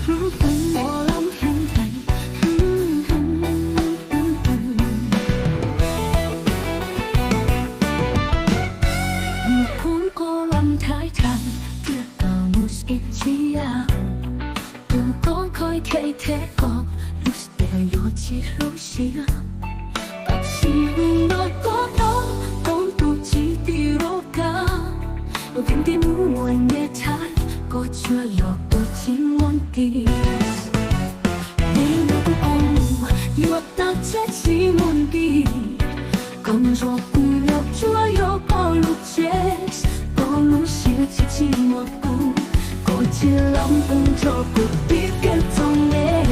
Mus phum koj lam thaiv thaiv, tias koj mus ib txhia, tus koj kho khe thiab koj lub sij hawm yuav tsis hlub siab. Tab sis hnub no koj tau tau tus tsis tim rov qab, vim tias hnub muaj niam tais koj tsuas yog tus tsis muaj nqis. Vim hnub kuv yuav tag tsev tsis muaj nqis, koj mus nrog kuv nyob tsuas yog koj lub tsev, koj lub siab tsis tsis muaj kuv, koj cia li lam mus nrog kuv pib kev txom nyem.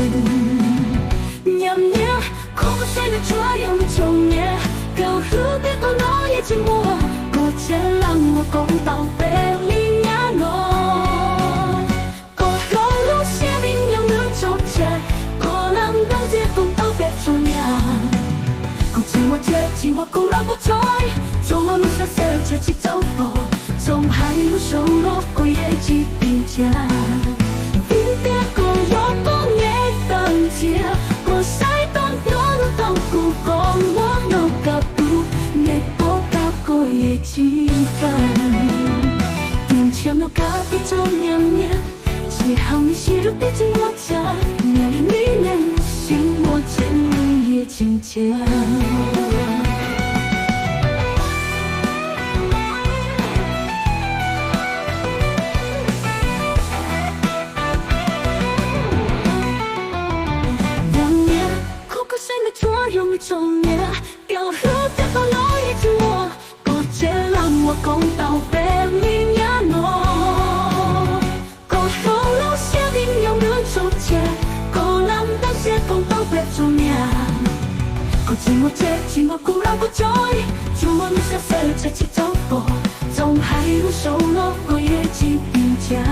Nyab niam, kho koj saib nws tsuas yog me tsoom niam, koj hlub tiag koj no yeej tsis muaj, koj cia li lam mus koom tau peb li nyab no. Koj hlob lub siab vim yog nws tso tseg, koj lam ntaus ntxias koom tau peb tsoom niam. Koj tsis muaj tsev tsis muaj khoo los kuj txhob, tsuas muaj lub sab xew tseg tsis txaus pom, txhob hais lus saum no koj yeej tsis ntsia. Vim tias koj yog koj me tawm ntsia, koj saib tau nyob hnub tau kuv koj muab noj koj tus me pom koj koj yeej tsis kam. Tus ntsia no koj pib tso nyab niam, tsis hais nws siab lub tiag tsis muaj tsev, nyab li neeg tsis muaj tsev yeej tsis ntsia. Nyab niam, kho koj saib nws tsuas yog me tsoom niam, koj hlub tiag koj no yeej tsis muaj, koj cia li lam mus koom tau peb li nyab no. Koj hlob lub siab vim yog nws tso tseg, koj lam ntaus ntxias koom tau peb tsoom niam. Koj tsis muaj tsev tsis muaj khoo los kuj txhob, tsuas muaj lub sab xew tseg tsis txaus pom, txhob hais lus saum no koj yeej tsis ntsia.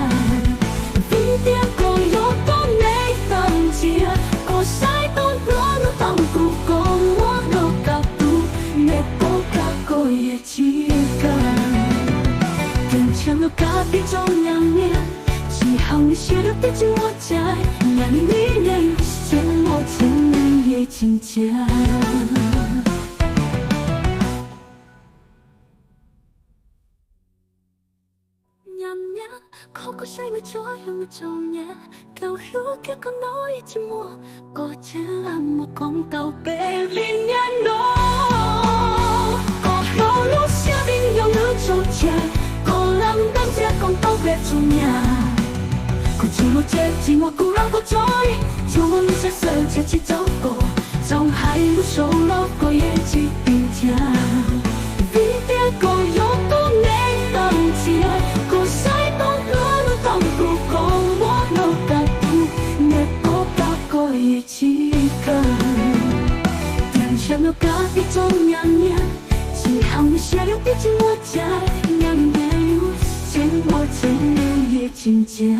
Vim tias koj yog koj me tawm ntsia, koj saib tau nyob hnub tau kuv koj muab noj koj tus me pom koj koj yeej tsis kam. Tus ntsia no koj pib tso nyab niam, tsis hais nws siab lub tiag tsis muaj tsev, nyab li neeg tsis muaj tsev yeej tsis ntsia. Nyab niam, kho koj saib nws tsuas yog me tsoom niam, koj hlub tiag koj no yeej tsis muaj, koj cia li lam mus koom tau peb li nyab no. Koj hlob lub siab vim yog nws tso tseg, koj lam ntaus ntxias koom tau peb tsoom niam. Koj tsis muaj tsev tsis muaj khoo los kuj txhob, tsuas muaj lub sab xew tseg tsis txaus pom, txhob hais lus saum no koj yeej tsis ntsia. Vim tias koj yog koj me tawm ntsia, koj saib tau nyob hnub tau kuv koj muab noj koj tus me pom koj koj yeej tsis kam. Tus ntsia no koj pib tso nyab niam, tsis hais nws siab lub tiag tsis muaj tsev, nyab li neeg tsis muaj tsev yeej tsis ntsia.